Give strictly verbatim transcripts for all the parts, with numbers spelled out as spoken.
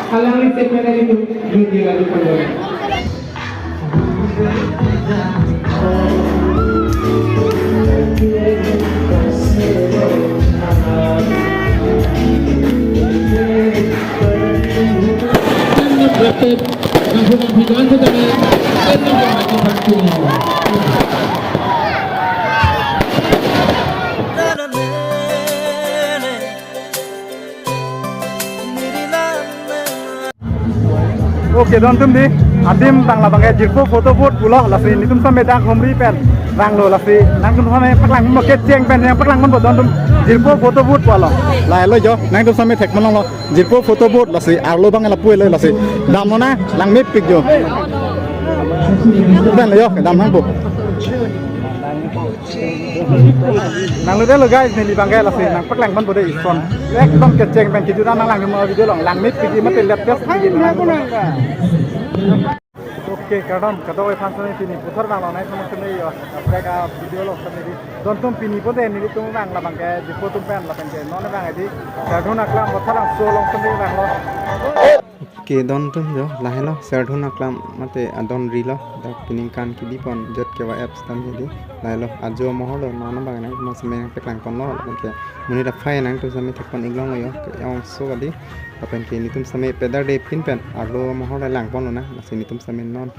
Alangli statement itu dunia lalu pandang. Oke, don atum dei, adim tang labang ke jirpo photo booth pulo, lasi netum same dak humri pen vanglo, lasi nangtum same paklang mo, kecheng pen nangpaklang mo, don atum, jirpo photo booth pulo. Lahelo jo, nangtum same thek malonglo, jirpo photo booth, lasi arlo abang lapu-elo, lasi damlo na, langmepik jo. Pen lo jo, dam nangpo. Nanglo detlo guys, neli abang ke lasi nangpaklang ponpo dei ison. Ekdom kecheng pen kejut an nanglang mo video along, langmepik mate latest video nang. Oke, kardom, kadokave aphan same pini puthot vanglo nai, same same yo, kaprek a video along same dei. Don atum, pini pute nelitum vang labang ke jirpo atum pen lapen ke non vang dei, Serdihun Aklam Vothatlangso along same vanglo. Oke, don atum jo, lahelo Serdihun Aklam mate adon rilo, dak peningkan kebi pon J K Y F sitame dei. Lahelo ajo amohor lo, non abang nangtum same nangpaklang ponlo, lapen ke monit aphai nangtum same thek pon-ik longlo jo, ke-ongso kali, lapen ke netum same pedar de pin pen arlo amohor le lang ponlo na, lasi netum same non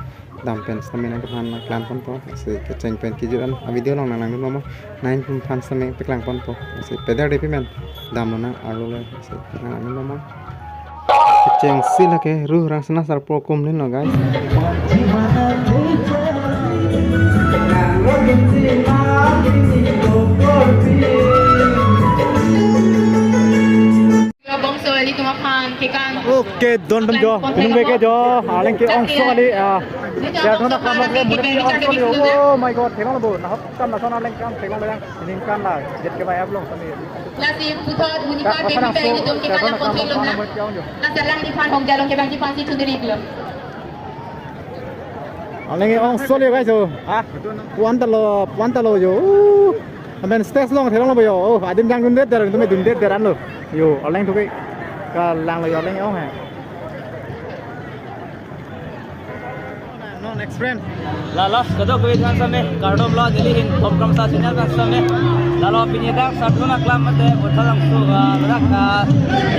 dam pen sitame nangtum aphan nangklang ponpo, lasi kecheng pen kejut an a video along nanglang dun mo, nangtum aphan same paklang ponpo, lasi pedar de pin pen damlo na arlo le, lasi nanglang dun mo. Kechengsi lake Ru Rangsina Sarpo akum lin lo, guys. Bongso, ilitum aphan kekan. Oke, don atum jo, inung beke jo, arleng ke-ongso kali, ah, Serdihun Aklam along ke monit ke-ongso kali. Oh my God, theklonglo bo, nahok kam lason arleng kam theklonglo yang, ningkan la, J K Y F along same. Lasi puthot monit pen ilitum kekan apot theklong na. Lasi alangliphan hongja along kevangji aphansi thundri-iklo. Arleng ke-ongso le guys, oh. Ha? Puan talo, puan talo jo. Uh. Amen stage along theklonglo bo jo. Oh, adim jang dundet der, adim dundet der anlo. Jo, arleng thuke kalanglo jo, arleng ong he. Non experience. Lalo, kadokave aphan same, kardom lo, neli hin Thomkramsa channel aphan same. Lalo pini dak Serdihun Aklam mate Vothatlangso, ah, ladak, ah,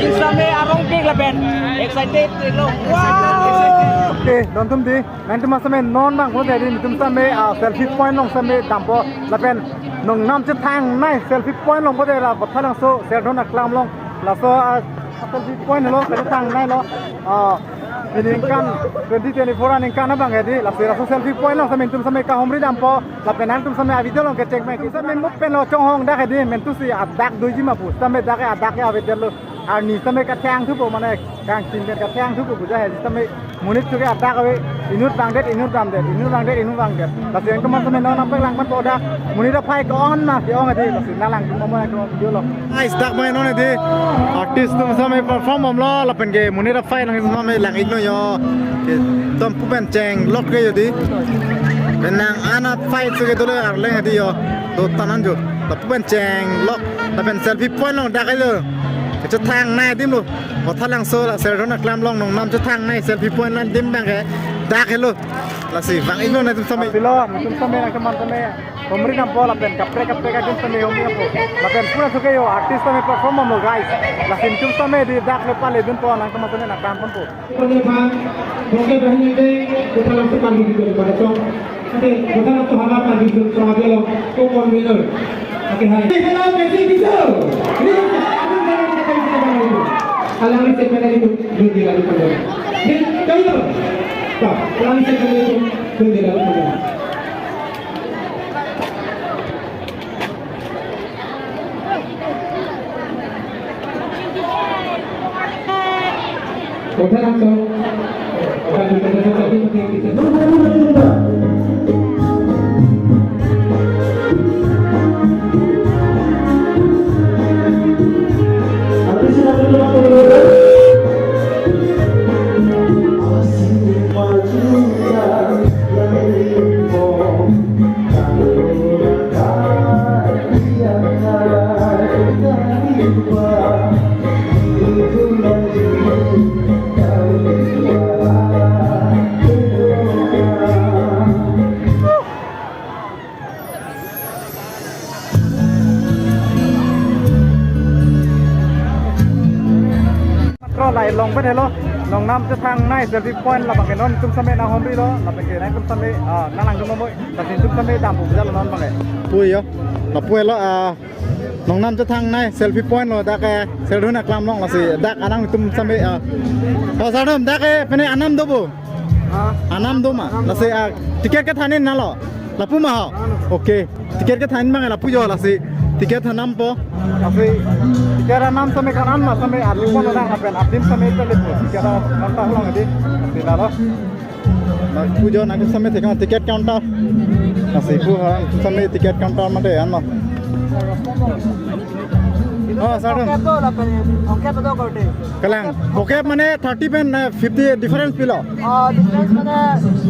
ik same arongpik lapen excited lo. Wow! Oke, don atum dei, nangtum same non vangpo dei, netum same, ah, selfie point along same dampo, lapen nongnam chethangnei selfie point along po dei, la Vothatlangso Serdihun Aklam along, laso, ah, selfie point along chethangnei lo, ah, peningkan twenty twenty-four aningkan abang dei, lasi laso selfie point along same netum same kahumri dampo, lapen nangtum same a video along kecheng pen, netum same mo pen lo chonghong dak dei, mentu si adak doji ma pu, same dak ke adak ke avedetlo, arni same kathang thupo, mane kangtin pen kathang thupo, buja he same monit thuke adak ave, inut vangdet, inut damdet, inut vangdet, inut vangdet. Lasi nangtum same non nangpaklang ponpo dak, monit aphai ke-on ma ke-ong dei, lasi nanglang dun mo mo ke video along. Guys, dak mai non dei, artist atum same perform bomlo, lapen ke monit aphai nangtum same lang-iklo jo. Ke, don atum pu pen chenglok ke jo dei. Penang ana fight suke dolo arleng dei jo. Do tanan jo. Lapu pen chenglok, lapen selfie point along dak helo. Kechethangnei adim lo. Vothatlangso la Serdihun Aklam along nongnam chethangnei selfie point along adim abang ke dak helo. Lasi vang-iklo nangtum same. Pilo, netum same nangtum same humri dampo lapen kaprek kaprek adim same humri dampo. Lapen pura thuke jo artist same perform bomlo guys. Lasi netum same dei dak le pale dunpo, nangtum same nangklang ponpo. Pone phan, bokeh banyak deh, kita langsung panggil gitu pada cok. Oke, kita langsung harap panggil gitu, sama dia loh. Kok kon winner. Oke, hai. Hello, Messi gitu. Ini, aduh, jangan kita, kita, jangan itu. Alangli statement itu, dunia lalu pandang. Oke, kayo. Pak, alangli statement itu, dunia lalu pandang. Pen helo, Nongnam Chethangnei selfie point labang ke non itum same nanghomrilo, lapen ke nangtum same, ah, nang langdun mo, lasi itum same dampo bujalo non abang ke. Pu yo, lapu helo, ah, Nongnam Chethangnei selfie point lo dak ke, Serdun aklam long lasi dak anang itum same, ah. Oh, sardom dak ke pene anam do bo? Ah. Anam do ma? Anam do. Lasi, ah, ticket kethan-in nalo. Lapu ma ho? Ano. Okay. Ticket kethan abang lapu jo lasi. Ticket than-inpo. Lasi ticket anam same kanan ma same arli pon orang lapen adim same pele po. Ticket counter long adi. Lasi lalo. Lapu jo nang same ticket, ticket counter. Lasi pu ha same ticket counter mate ano. Oh, sardom. Phokep do lapen, phokep do korte. Kalang. Phokep mane thirty pen, eh, fifty difference pilo. Oh, difference mane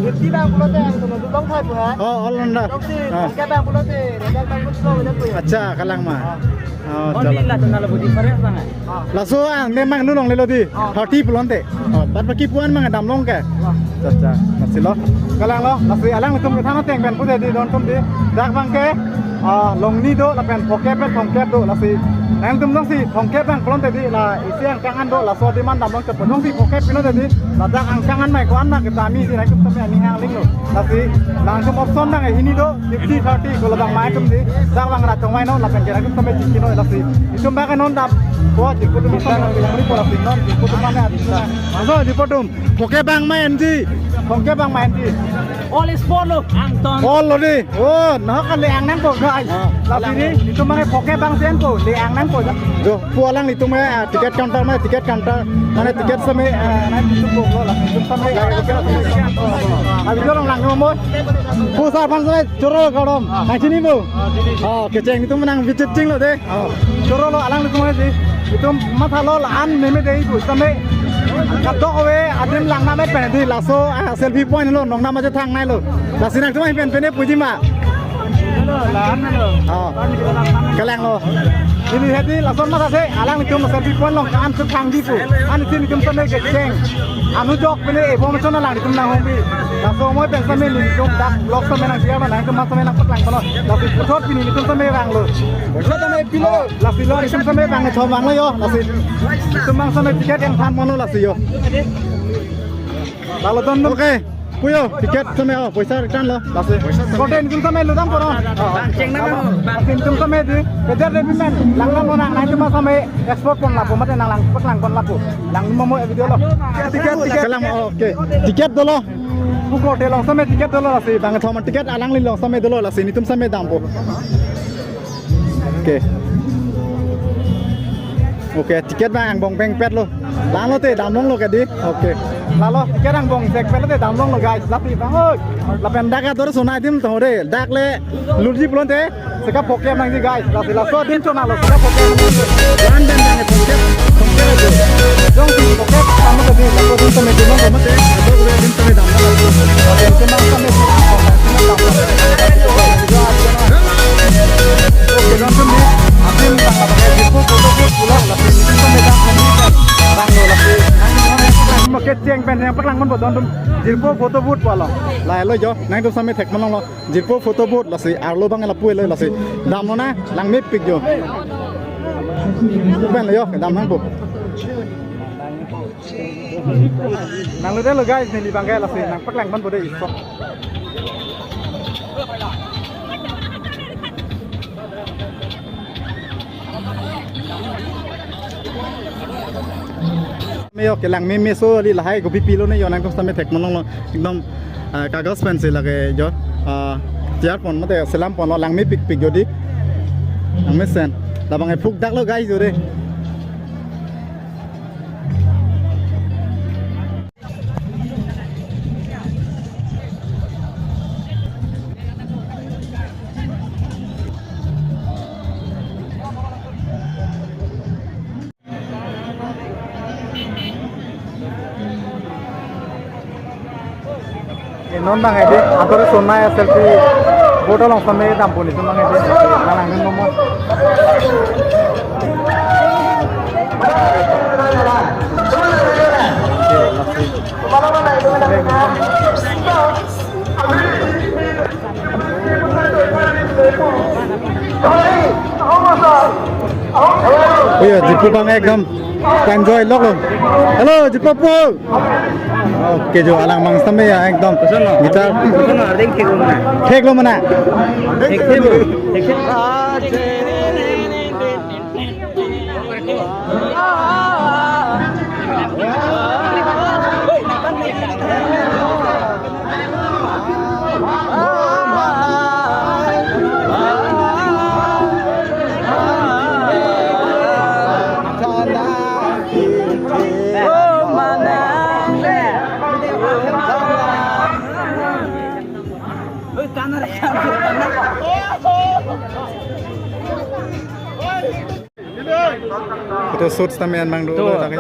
fifty abang pulote ang tumo long thai pu ha. Oh, all rounder. Long si, ah, phokep abang pulote, red abang pulo pulo pu. Acha, kalang ma. Ah. Oh, only chala. La tuna lo difference abang. Ah. Laso ang ne mang nu longlelo di. Ah. Thirty pulote. Oh, bad baki pu-an abang dam long ke. Ah. Acha, acha. Lasi lo. Kalang lo, lasi alanglitum kethan ateng pen pudet di don atum di. Dak abang ke, ah, longni do, lapen phokep pen thomkep do, lasi. Nangtum jongsi thomkep abang pulote di, la isi angkang an do, laso adim an dam long ke pu jongsi phokep pulote di, ladak angkang an mai ko-an ma ketami si nangtum same ani hang ling lo. Lasi, nangtum option abang hini do, fifty thirty, ko labang mai atum di, dak abang ra chongvai non, lapen ke nangtum same chingki non, lasi. Itum abang ke non dam, ko jirpo atum same, ko lasi non, jirpo atum same, aso, jirpo atum. Phokep abang ma enji. Phokep abang ma enji. All is four lo, angton. All lo di. Oh, nahok kali ang nangpo, guys. Ah. Lasi di, itum abang phokep abang si enpo, le ang nangpo. Jo, pu alanglitum, eh, ticket counter ma, ticket counter. Mane ticket same, eh, nang itum po lo, lasi itum same. Abi jo long lang mo. Pu sar aphan same choro kardom. Ah. Nang chini pu. Ah, chini. Oh, kecheng itum nang visit chinglo de. Oh, choro lo alanglitum si. Itum mathalo la-an meme dei pu same. Kadokave adim lang name pen di laso, ah, selfie point lo Nongnam Chethangnei lo. Lasi nangtum pen pen puji ma. Lo, la-an lo. Oh. Kalang lo. Ili hedi lason matha se alanglitum selfie point long an su thang di pu. An itum itum same kecheng. Anu jok pene ebom chona alanglitum nanghomri. Laso moi pen same nelitum dak vlog same nang share ma nangtum same nangpaklang kono. Lasi puthot pini nelitum same vanglo. Poisa tame pilo. Lasi lo nelitum same vangthom vanglo yo. Lasi nelitum abang same ticket kangthan mono lasi yo. Lalo don. Okay. Pu yo, ticket same, oh, poisa return lo. Lasi. Poisa same. Kote nelitum same ludam kono. Bang cheng na mo. Lasi nelitum same di. Keder Revi pen. Lang na mo nang nangtum same export pon lapu mate nang langpaklang pon lapu. Lang mo mo video lo. Ticket, ticket. Kalang, oh, okay. Ticket dolo. Pu kote long same ticket dolo lasi. Bang thom ticket alangli long same dolo lasi. Nelitum same dampo. Okay. Okay, ticket abang angbong pengpet lo. Lalo te dam longlo ke di. Okay. Lalo ticket angbong pengpet lo te dam longlo guys. Lapi bang oi. Lapen dak atur sunai adim to de. Dak le lutji pulote. Seka phokep nangji guys. Lasi laso adim chona lo seka phokep nangji. Ran dan dan phokep. Phokep ajo. Jongsi phokep kamu tadi laso adim chona adim lo mate. Ajo ure adim chona dam lo. Adim chona kami. Kecheng pen nangpaklang ponpo don atum jirpo photo booth pu along. Lahelo jo, nangtum same thek malonglo. Jirpo photo booth lasi, arlo abang lapu helo lasi. Damlo na, langmepik jo. Pen lo jo, dam nangpo. Nanglo de lo guys, neli abang ke lasi, nangpaklang ponpo de iso. Me yo kelang meme so li lahai gopi pilo ne yo nangtum same thek malonglo ekdom, ah, kagos pen si lake jo, ah, tiar pon mate selam ponlo langmepikpik jo di. Langmesen. Labang e phuk dak lo guys jo de. Non bang edi, atur sunai selfie booth along same dampo nelitum bang edi. Nang nang momo. Oh ya, jirpo bang ekdom. Enjoy lok lo. Hello, jirpo po. Okay, jo alang mang sitame ya ekdom. Koson lo? Guitar. Koson lo, ardeng thek lo mana? Thek lo mana? Thek, thek lo. Thek, thek. Photo shoot sitame an mang do. To. Lo, lagi.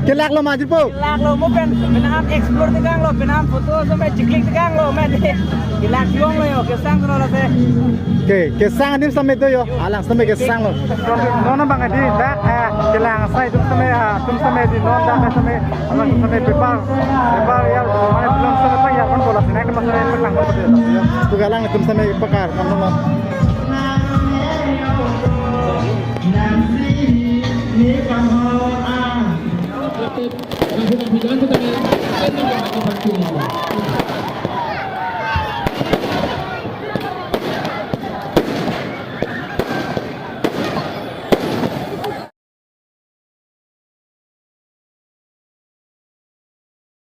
Kelak lo ma jirpo? Kelak lo, mo pen, penang explore tekang lo, penang photo sitame chiklik tekang lo, men. Kelak jong lo yo, kesang lo lasi. Okay, kesang adim sitame do yo, alang sitame kesang lo. Non abang adi, dak, eh, kelang asai atum sitame, ah, atum sitame di non dak sitame, alang sitame bepar, bepar ya, mane belum sitame ya, kon bola sini ke masuk ke lang ko. Tu galang atum sitame pakar, kan lo.